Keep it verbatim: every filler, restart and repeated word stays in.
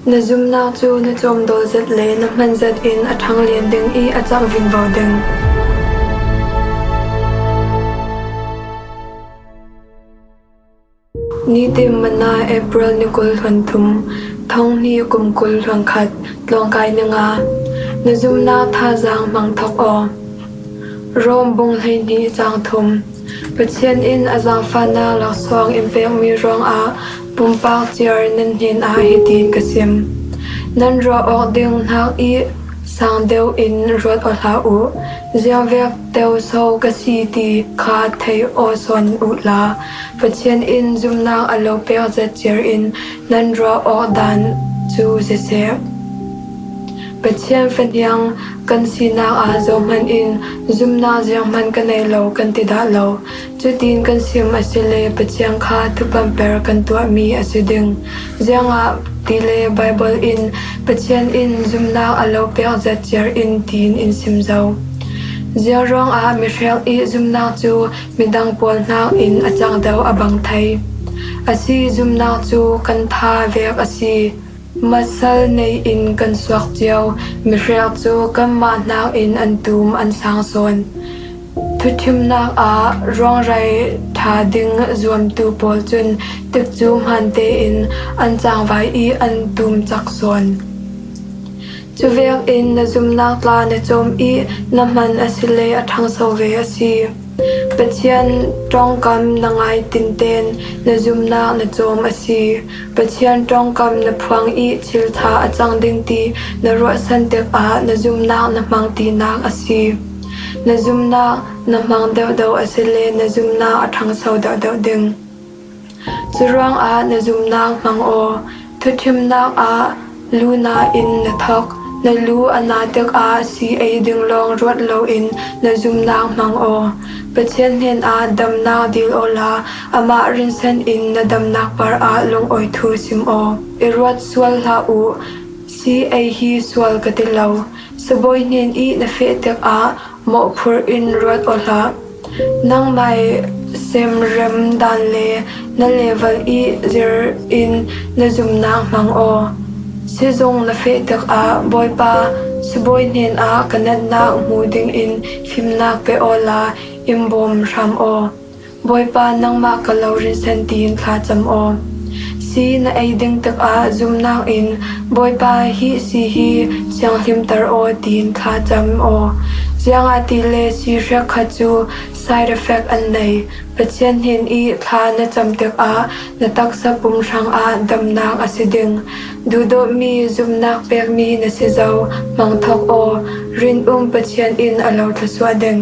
Na zumnak cu na cawmdawl zet le na hman zet in a ṭhang lian ding i a cang vingvo ding. Nitin Manna, April ni kul hluan thum, thonghnih kum kul hluan khat, tlawngkai ni nga. Na zumnak thazaang hmang thok aw. Rom bung hleihnih cang thum. Pathian in a zaangfahnak laksawng in pekmi ruangah pumpak ciar nan hnenah hitin ka sim: Nan ruah awk ding hnak i sang deuh in ruat aw hlah u. Ziangvek teu so ka si ti kha thei aw sawn uhla, Pathian in zumnak a lo pek zet ciar in nan ruah awk dan cu si seh. Pathian fahniang kan sinak ah zohhmanh in zumnak zianghman ka nei lo kan ti dah lo. Cutin kan sim asile Pathian kha thuphanper kan tuahmi a si ding. Ziangahtile Baibal in Pathian in zumnak a lo pek zet ciar in tiin in sim zo. Ziang ruangah mihrek i zumnak cu midang pawl hnak in a cang deuh a bang thei. A si, zumnak cu kan tha vek a si. Masal nei in kan suak cio. Mihrek cu kanmah hnak in an tum an sang sawn. Thuṭhimnak ah ruangrai ṭha ding zuamtu pawl cun tikcu hmaan tein an cangvai i an tum cak sawn. Cuvek in na zumnak tla na cawm i na hman asile a ṭhangso ve a si. Pathian ṭongkam na ngai tinten na zumnak na cawm a si. Pathian ṭongkam na phuang i thil ṭha a cang ding ti na ruahsan tikah na zumnak na hmang tinak a si. Na zumnak na hmang deuhdeuh asile na zumnak a ṭhangso deuhdeuh ding. Curuangah na zumnak hmang aw. Thuṭhimnak ah lu na in na thok. Na lu a na tikah si ei ding lawng ruat loin na zumnak hmang aw. Pathian hnenah damnak dil awla amah rinsan in na damnak par ah lungawi thu sim aw. I ruat sual hlah u. Si ei hi sual ka ti lo. Sibawi hnen i na feh tikah mawhphurh in ruat aw hlah. Nangmai semrem dan le na level i zir in na zumnak hmang aw. Sizung na feh tikah, Bawipa, sibawi hnenah ka natnak hmu dingin fimnak pe awla in bawm hram aw. Bawipa, nangmah ka lo rinsan tiin thlacam aw. Si na ei ding tikah zumnak in, Bawipa, hi si hi sianghlimter aw tiin thlacam aw. Ziangahtile si hrekkhat cu side effect an nei. Pathian hnen i thla na cam tikah na taksa pum hrangah damnak a si ding. Duhdawtmi zumnak pekmi na si zo, hmang thok aw. Rinum Pathian in a lo thluasuah ding.